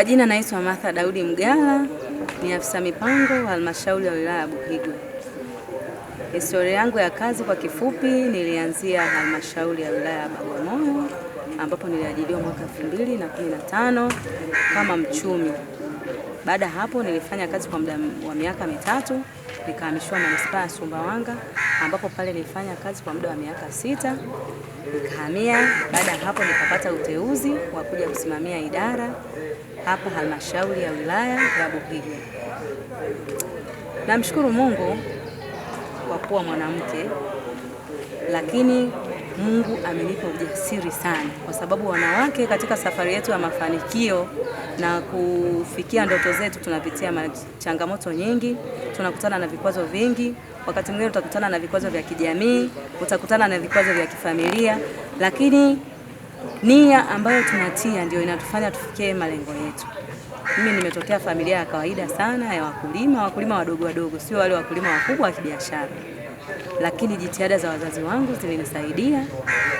Kwa jina naitwa Martha Daudi Mgala, ni afisa mipango wa halmashauri ya wilaya ya Buhigwe. Historia yangu ya kazi kwa kifupi, nilianzia halmashauri ya wilaya ya Bagamoyo ambapo niliajiriwa mwaka 2015 kama mchumi. Baada hapo nilifanya kazi kwa muda wa miaka 3, nikahamishiwa manispaa ya Sumbawanga ambapo pale nilifanya kazi kwa muda wa miaka 6, nikahamia. Baada hapo nikapata uteuzi wa kuja kusimamia idara hapa halmashauri ya wilaya ya Buhigwe. Namshukuru Mungu kwa kuwa mwanamke, lakini Mungu amenipa ujasiri sana, kwa sababu wanawake katika safari yetu ya mafanikio na kufikia ndoto zetu tunapitia changamoto nyingi, tunakutana na vikwazo vingi. Wakati mwingine utakutana na vikwazo vya kijamii, utakutana na vikwazo vya kifamilia, lakini nia ambayo tunatia ndio inatufanya tufikie malengo yetu. Mimi nimetokea familia ya kawaida sana ya wakulima, wakulima wadogo wadogo, sio wale wakulima wakubwa wa kibiashara. Lakini jitihada za wazazi wangu zilinisaidia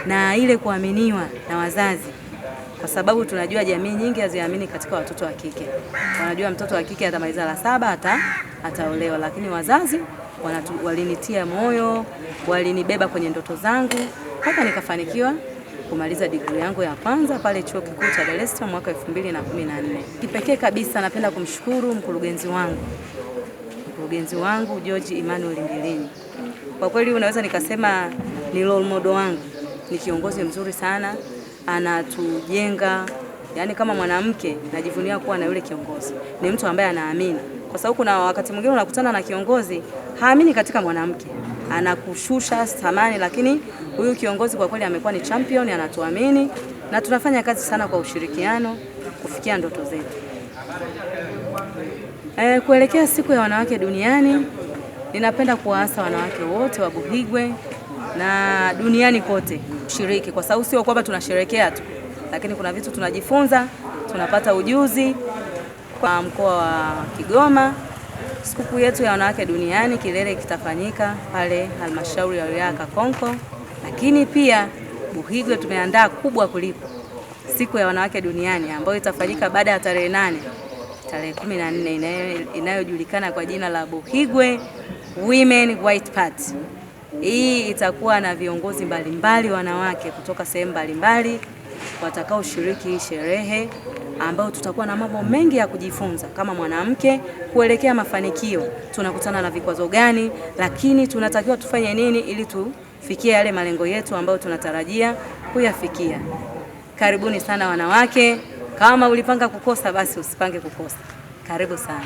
na ile kuaminiwa na wazazi, kwa sababu tunajua jamii nyingi haziamini katika watoto wa kike. Wanajua mtoto wa kike atamaliza la 7 ataolewa, lakini wazazi walinitia moyo, walinibeba kwenye ndoto zangu mpaka nikafanikiwa kumaliza degree yangu ya kwanza pale Chuo Kikuu cha Dar es Salaam mwaka 2014. Kipekee kabisa napenda kumshukuru mkurugenzi wangu George Emmanuel Mbilinyi. Kwa kweli unaweza nikasema ni role model wangu, ni kiongozi mzuri sana, anatujenga. Yaani kama mwanamke najivunia kuwa na yule kiongozi. Ni mtu ambaye anaamini. Kwa sababu kuna wakati mwingine unakutana na kiongozi haamini katika mwanamke, anakushusha thamani, lakini huyu kiongozi kwa kweli amekuwa ni champion, anatuamini na tunafanya kazi sana kwa ushirikiano kufikia ndoto zetu. Kuelekea siku ya wanawake duniani, ninapenda kuwaasa wanawake wote wa Buhigwe na duniani kote kushiriki, kwa sababu sio kwamba tunasherehekea tu, lakini kuna vitu tunajifunza, tunapata ujuzi. Kwa mkoa wa Kigoma, sikukuu yetu ya wanawake duniani kilele kitafanyika pale halmashauri ya wilaya Kakonko, lakini pia Buhigwe tumeandaa kubwa kuliko siku ya wanawake duniani ambayo itafanyika baada ya tarehe 8, tarehe 14 inayojulikana kwa jina la Buhigwe Women White Party. Hii itakuwa na viongozi mbalimbali wanawake kutoka sehemu mbalimbali watakaoshiriki hii sherehe, ambao tutakuwa na mambo mengi ya kujifunza kama mwanamke kuelekea mafanikio. Tunakutana na vikwazo gani, lakini tunatakiwa tufanye nini ili tufikie yale malengo yetu ambayo tunatarajia kuyafikia. Karibuni sana wanawake. Kama ulipanga kukosa basi usipange kukosa. Karibu sana.